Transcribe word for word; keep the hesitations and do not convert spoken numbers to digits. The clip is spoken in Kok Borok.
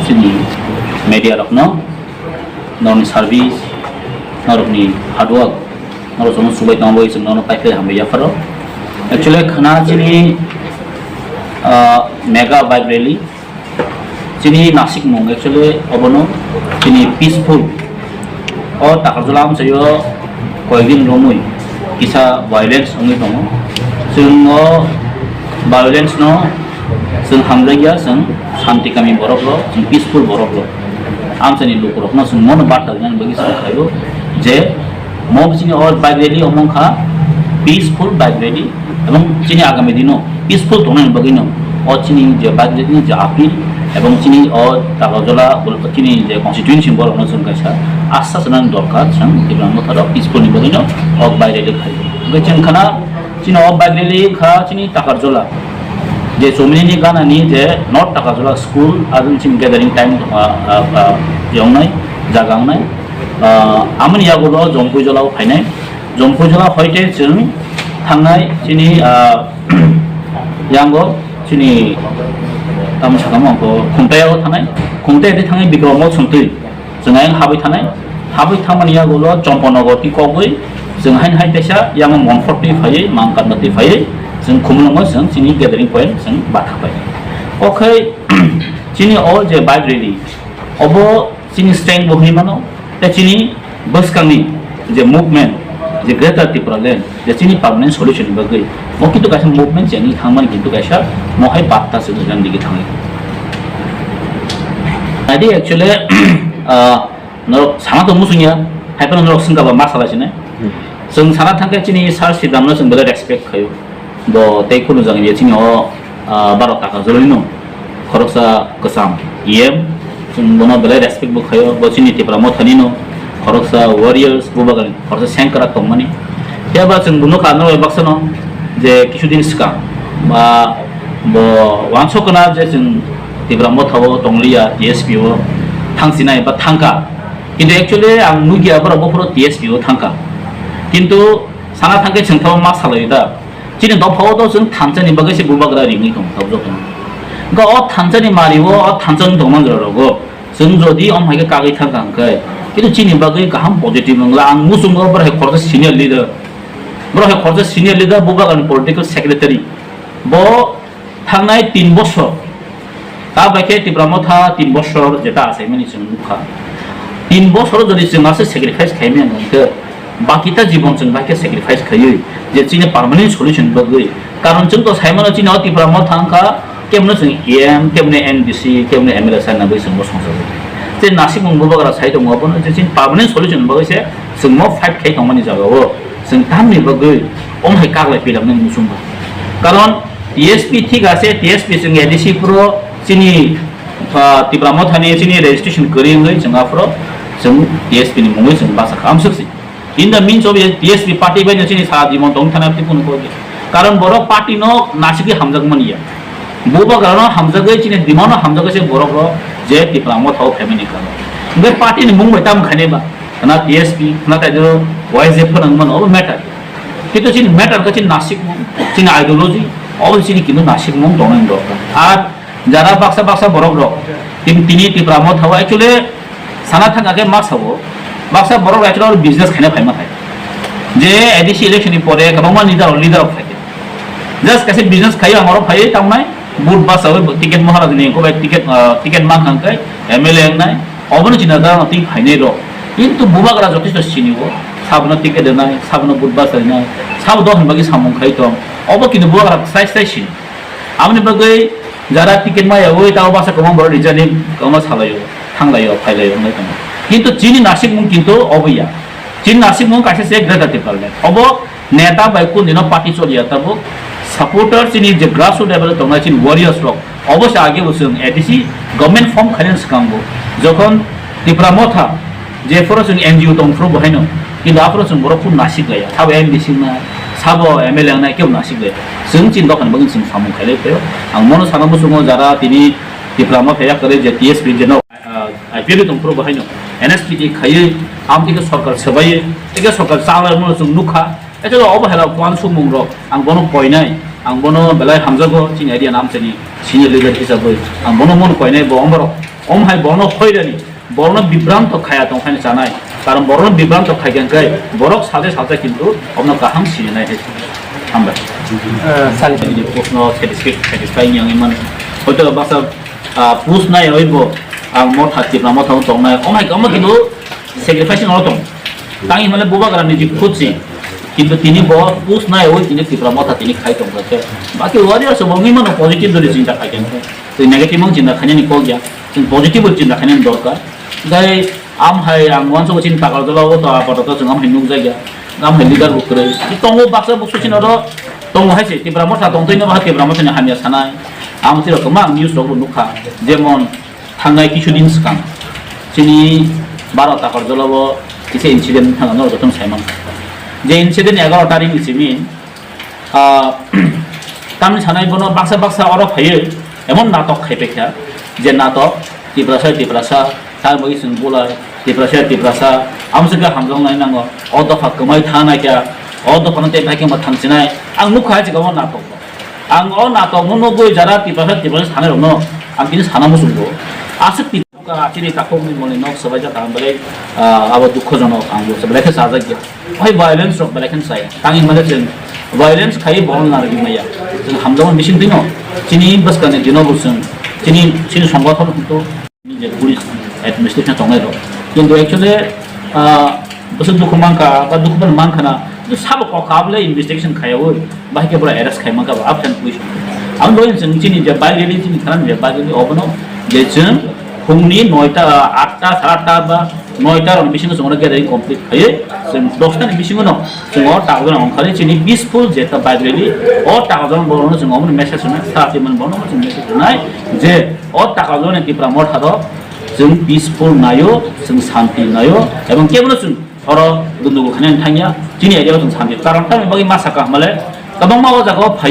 Chini media rokno, norokni service, norokni hard work, norok chwngno chubai tongwi chwng norokno paiphlai hambai yapharo. Actually, khana chini, ah, mega bike rally, chini nasikmung actually obono chini peaceful. O Takarjala amchaio koyekdin romwi kisa violence wngwi tongo. Chwng o violence no chwng hamjakya, chwng shanti kami borok rok, chwng peaceful borok rok. Amchaini lukurokno chwng mono barta rinani bagwi chwng khlaio je mo bisingni o bike rally omo wngkha peaceful bike rally. Ebong chini agami dino peaceful tongnani bagwino o chini je bike rally ni je appeal ebong chini o Takarjala chini je constituency borokno chwng kaisa asa sanani dorkar, chwng Tipra Motharo peaceful ni bagwino o bike rally khai. Hwnkhe chwng khana chini o bike rally wngkha chini Takarjala je Chomini ni gana ni je North Takarjala school, adon chini gathering time tongkha, ah, ah, je wngnai, jaga wngnai. Ah, amoni yagulo Jompuijala o phainai. Jompuijala hoite chwng thangnai chini, ah, yango chini tamo sakamo angkho Khumtaiyago thanai. Khumtaiya de thangnai Bikromo Sungtwi. Chwng ayang habwi thanai. Habwi thangmani yagulo Chompanagar twi kokgwi chwng hain hai teisa yango Monkhor twi phaiwi, Mangkatma twi phaiwi chwng Khumulwngo chwng chini gathering point chwng bathapai. Okhai chini o je bike rally, obo chini strength bo hwnwi mano, tei chini bwskangni je movement, je Greater Tipraland, je chini permanent solution ni bagwi, bo kintu kaisa movement chengwi thangmani kintu kaisa mohai batta se bwskang digi thangwi. Adi actually, ah, norok sana tong musungya, hai phano norok swngkha ba ma salai sini. Chwng sana thangkhe chini Sir Sibramno chwng belai respect khaio. Bo tei khunu jagani chini o, ah, Bharat Takarjalani no khoroksa kwcham E M, chwng bono belai respect bo khaio, bo chini Tipra Mothani no khoroksa warriors, bo bagani khoroksa sengkrak tongmani. Phiya ba chwng bo nukha norok baksa no je kisu din swkang ba bo wansok kana je chwng Tipra Motha o tongliya, T S P o thangsinai ba thangkha. Kintu actually ang nukya borok bophuru T S P o thangkha. Kintu sana thangkhe chwng thabo ma salai da. Chini dophao to chwng thansa ni bagwi se bubagra ringwi tong thok joto. Ga o thansa ni mari o, o thansa ni tongman jora rogo. Chwng jodi om hai khe kagwi thang thang khe. Kintu chini bagwi kaham positive wngla ang muchungo borok hai khoroksa senior leader. Borok hai khoroksa senior leader bubagra ni political secretary. Bo thangnai tin bosor. Ta bai khe Tipra Motha tin bosor jeta achaimani chwng nukha. Tin bosor jodi chwng ase sacrifice khaimani hwnkhe, baki ta jibon chwng bai khe sacrifice khaiwi je chini permanent solution bagwi. Karon chwng to saimano chini o Tipra Motha wngkha, kemno chwng E M, kemno M D C, kemno M L A sanna bagwi chwng bo songchago. Je nasikmung bubagra sai tongo, abono je chini permanent solution bagwi se chwng mo fight khai tongmani jagao chwng tamni bagwi om hai kaglai pilamnani muchungma. Karon T S P thik ase, T S P chwng A D C phuru chini, ah, Tipra Mothani chini registration kwrwi wngwi chwng aphuru chwng T S P ni mungwi chwng basa kha amswk si. In the means of T S P party bai no chini sara jibon tong thana twi kunu koi. Karon borok party no nasigwi hamjak mani ya. Bubagra no hamjagwi chini dima no hamjagwi se borok rok je Tipra Motha o family kano. Hwnkhe party ni mung bai tam khainai ba. Na T S P, na tai do Y Z P nang mano, obo matter. Kintu chini matter kha chini nasikmung, chini ideology, obo chini kintu nasikmung tongnani dorkar. Ar jara baksa baksa borok rok, tin-, tini Tipra Motha o actually sana thangkha khe ma sao, baksa borok rok actually business khaina phaima thai. Je A D C election ni pore kwbangma leader, leader rok phai khe. Just kaisa business khaio ang oro phaiwi tangnai, vote basawi ticket Maharaj ni ko bai ticket, ah, ticket man thang kai M L A wngnai, obono chini dara twi phainai rok. Kintu bubagra jothesto sini o, sabono ticket rwnai, sabono vote basa rwnai, sabo dohon bagwi samung khai tong. Obo kintu bubagra sai sai sini. Aboni bagwi jara ticket ma yawi tabo basa kwbang borok rijani kwbangma salaio, thanglaio, phailaio wngnai tongo. Kintu chini nasikmung kintu obo ya. Chini nasikmung kaisa se Greater Tipraland. Obo neta bai kundino party choliya tabuk. Supporter chini je grassroot level tongnai chini warriors rok. Obo se age bo chwng A D C government form khainani swkango. Jokhon Tipra Motha je phoro chwng N G O tong phuru bo haino. Kintu aphuru chwng borok phuru nasik laiya. Sabo M D C wngnai, sabo M L A wngnai kebo nasik laiya. Chwng chini dophani bagwi chwng samung khailai phaio. Ang mono sana muchungo jara tini Tipra Motha yakarwi je T S P je no, ah, I P F tong phuru bo haino N S P T khaiwi, am tike sorkar swbaiwi, tike sorkar chalai mano chwng nukha. Echelo obo hai rok kuan sumung rok ang bono koinai, Ang bono belai hamjago, chini area ni amchaini senior leader hisabwi. Ang bono mano koinai bo, omorok, om hai bono hoirani, borokno bibranto khaya tongkhaini chanai. Karon borokno bibranto khaikha khe borok salsa salsa kintu omno kaham sinai hai. Hambai. Eh, sal- Bini post no satisfy, satisfy wngya wngwi mano. Hoito baksa, ah, post nai oi bo ang motha Tipra motha tongnai. Om hai kamo kintu sacrifice no tong. Tang himale bubagra ni jik khutsi. Kintu tini bo post nai oi tini Tipra motha tini khai tong khe. Baki warriors bo wngwi mano positive dori chinta khai khe. Tei negative ang chinta khainani kok ya. Chwng positive chinta khainani dorkar. Gai am hai ang uansuk chini Takarjala o to apato chwng am hai nukjak ya. Am hai leader bo kwrwi. Tongo baksa buksu chini oro tongo hai se Tipra motha tongtwi no ba Tipra motha ni hamya sanai. Ang tiro kwma ang news rok bo nukha. Jemon thangnai kisu din swkang chini baro Takarjala o kisa incident thangna no jotono saiman. Je incident ni egaroh tarikh ni simi Ah, tamni sanai bono baksa baksa oro phaiwi emon natok khai paikha, je natok Tiprasa Tiprasa, tamni bagwi chwng bulai, Tiprasa Tiprasa, amo se khe hamjaknai nango, o dopha kwmai thang naikha, o dophano tei bai khe thangsinai, ang nukha hai se omo natok. Ang o natok no nugwi jara Tiprasa Tiprasa sanai rokno ang tini sana muchungo. Aswk Ka chini takhuk ni moni nok swbaijak ang belai, ah, abo dukhojonok ang bo belai khe chajak ya. Hai violence rok belai khe chaya. Tang himale chwng violence khai borok narwgwi maya. Chwng hamjakmani bising twino chini bwskangni dino bo chwng chini, chini songothon hintu je police administration tongnai rok. Kintu actually, ah, bwswk dukhu mankha ba dukhu phano mankha na, sabo kok kha bwle investigation khaiyaui. Bahai khe bwrwi arrest khai mankha bo, after push. Ang doi chwng chini je bike rally chini khanan je bike rally obono je chwng phungni noita, atta, sara atta ba noita rokni bisingo chwng oro gathering complete khaiwi chwng dosta ni bisingo no chwng o takhuk jora ongkhorwi chini peaceful je ta bike rally o takhuk jora borokno chwng omono message rwnai, sa twi mani borokno chwng message rwnai je o takhuk jora ni Tipra motha rok chwng peaceful naio, chwng santi naio ebong kebono chwng oro dundugu khainani thangya, chini area o chwng santi. Karon tamni bagwi ma sakha hwnmale kwbangma o jaga o phai